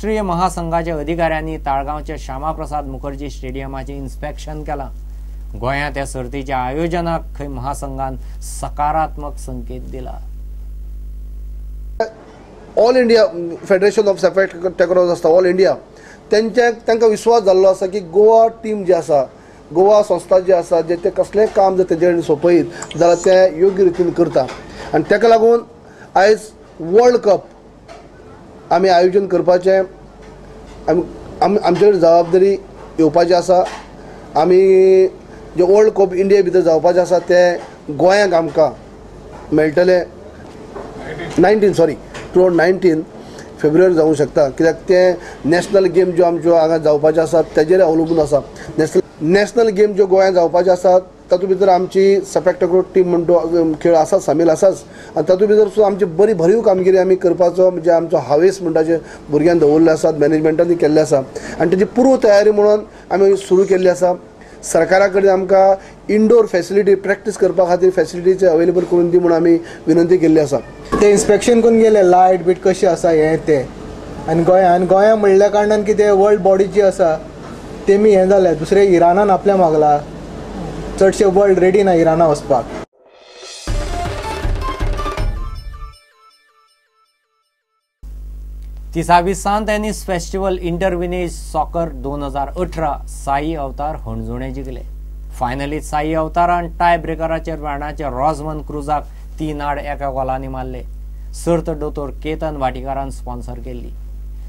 राष्ट्रीय महासंघाच्या अधिकाऱ्यांनी ताळगांवच्या श्यामाप्रसाद मुखर्जी स्टेडियमाचें इन्स्पेक्शन केलां. गोंयांत ह्या सर्तीच्या आयोजनाक खंय महासंघान सकारात्मक संकेत दिला. All India federation of sepak takraw आसता ऑल इंडिया, तेंच्या तांकां विश्वास जाल्लो आसा की गोवा टीम जी आसा, गोवा संस्था जी आसा, जे ते कसलेंय काम जर तेजे कडेन सोंपयत जाल्यार ते योग्य रितीन करता. आनी ताका लागून आयज वर्ल्ड कप आमी आयोजन करपाचें आमी आमचे कडेन जबाबदारी येवपाची आसा. आमी जे वर्ल्ड कप इंडिये भितर जावपाचें आसा तें गोंयांक आमकां मेळटलें 2019 फेब्रुवारी जावंक शकता, कित्याक तें नॅशनल गेम ज्यो आमच्यो हांगा जावपाच्यो आसात तेजेर अवलंबून आसा. नॅशनल गेम ज्यो गोंयांत जावपाच्यो आसात तातूंत भितर आमची सेपक टक्रो टीम म्हणटा खेळ आसा सामील आसाच, आनी तातूंत भितर सुद्दां आमची बरी भरीव कामगिरी आमी करपाचो म्हणजे आमचो हावेस म्हणटा जे भुरग्यांक दवरिल्ले आसात, मॅनेजमेंटांनी केल्ले आसा आनी तेजी पूर्व तयारी म्हणून आमी सुरू केल्ली आसा. सरकारा कडेन आमकां इनडोर फॅसिलिटी प्रॅक्टीस करपा खातीर फॅसिलिटीचे अवेलेबल करून दी म्हणून आमी विनंती केल्ली आसा. ते इन्स्पेक्शन करून गेले लायट बीट कशी आसा हें तें, आनी गोंया गोंया म्हणल्या कारणान कितें वर्ल्ड बॉडी जी आसा तेमी हें जालें. दुसरें इराणान आपल्या मागला, चडशे वर्ल्ड रेडी ना इराणा वचपाक. तिसावी Sant Annie's festival inter village soccer 2018 Sai Avatar Hanjune जिखले. फायनलीत साई अवतारान टाय ब्रेकराचेर वेर्णाचे रॉजमन क्रुजाक 3-1 गोलांनी मारले. सर्त दोतोर केतन वाटीकारान स्पॉन्सर केल्ली.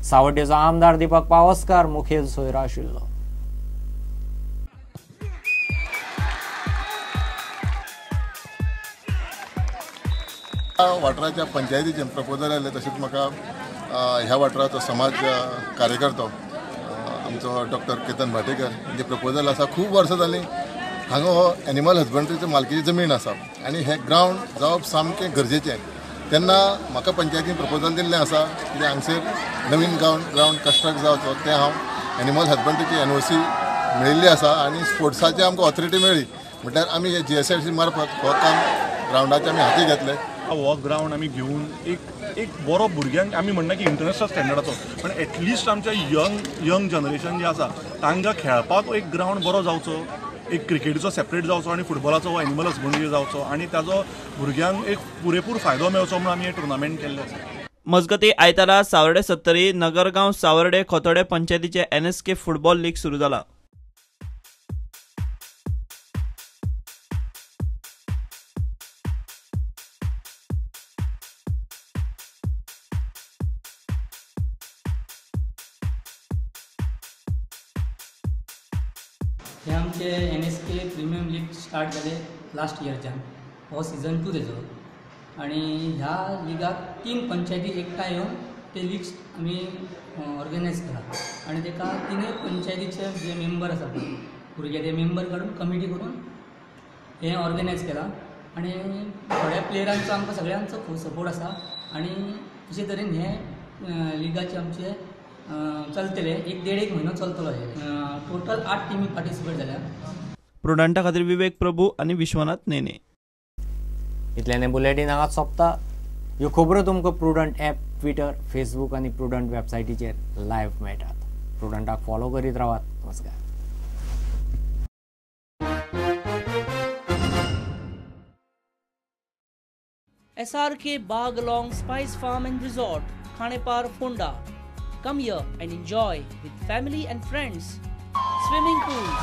सावड्डेचो आमदार दीपक पावसकार मुखेल सोयरो आशिल्लो. वाठाराच्या पंचायतीचें प्रपोजल आयलें, तशेंच म्हाका ह्या वाठाराचो समाज कार्यकर्तो आमचो डॉक्टर केतन भाटेकर जे प्रपोजल आसा, खूब वर्सां जालीं हांगा हो एनिमल हजबंड्रीचे मालकीची जमीन आसा आनी हें ग्रावंड जावप सामकें गरजेचें. तेन्ना म्हाका पंचायतीन प्रपोजल दिल्लें आसा की हांगसर नवीन ग्रावंड कंस्ट्रक्ट जावचो, तें हांव एनिमल हजबंड्रीची एनओसी मेळिल्ली आसा आनी स्पोर्ट्साची आमकां ऑथॉरिटी मेळ्ळी म्हटल्यार आमी हे जीएसआयडीसी मार्फत हो काम ग्रावंडाचें आमी हाती घेतलें. हो ग्रावंड आमी घेवन एक एक बरो भुरग्यांक आमी म्हणना की इंटरनॅशनल स्टँडर्डाचो, पण एटलिस्ट आमच्या यंग जनरेशन जे आसा तांकां खेळपाक एक ग्रावंड बरो जावचो, एक क्रिकेटीचो सेपरेट जावचो आनी फुटबॉलाचो हो एनिमल हजबंड्री जावचो आनी ताजो भुरग्यांक एक पुरेपूर फायदो मेळचो म्हणून आमी हे टुर्नामेंट केल्ले आसा. मजगती आयतारा सावर्डे सत्तरी नगरगांव सावर्डे खोतोडे पंचायतीचे एनएसके फुटबॉल लीग सुरू जाला. हे आमचे NSK premium league start जाले लास्ट इयरच्यान, हो सिजन 2 तेजो, आनी ह्या लिगाक 3 पंचायती एकठांय येवन ते लीग आमी ऑर्गनायज केला आनी तेका 3 पंचायतीचे जे मेंबर आसा पळय भुरगे ते मेंबर काडून कमिटी करून हें ऑर्गनायज केलां आनी थोड्या प्लेयरांचो आमकां सगळ्यांचो खूब सपोर्ट आसा आनी अशे तरेन हें लिगाचे आमचे चलतले एक देड एक म्हयनो चलतलो. हे टोटल 8 टिमी पार्टिसिपेट जाल्या. प्रुडंटा खातीर विवेक प्रभू आनी विश्वनाथ नेने. इतल्याने बुलेटीन हांगा सोंपता. ह्यो खबरो तुमकां प्रुडंट ॲप, ट्विटर, फेसबूक आनी प्रुडंट वेबसायटीचेर लायव्ह मेळटात. प्रुडंटाक फॉलो करीत रावात. नमस्कार. SRK Bagalong Spice Farm and Resort, Khanepar, Fonda. Come here and enjoy with family and friends. Swimming pools,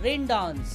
rain dance,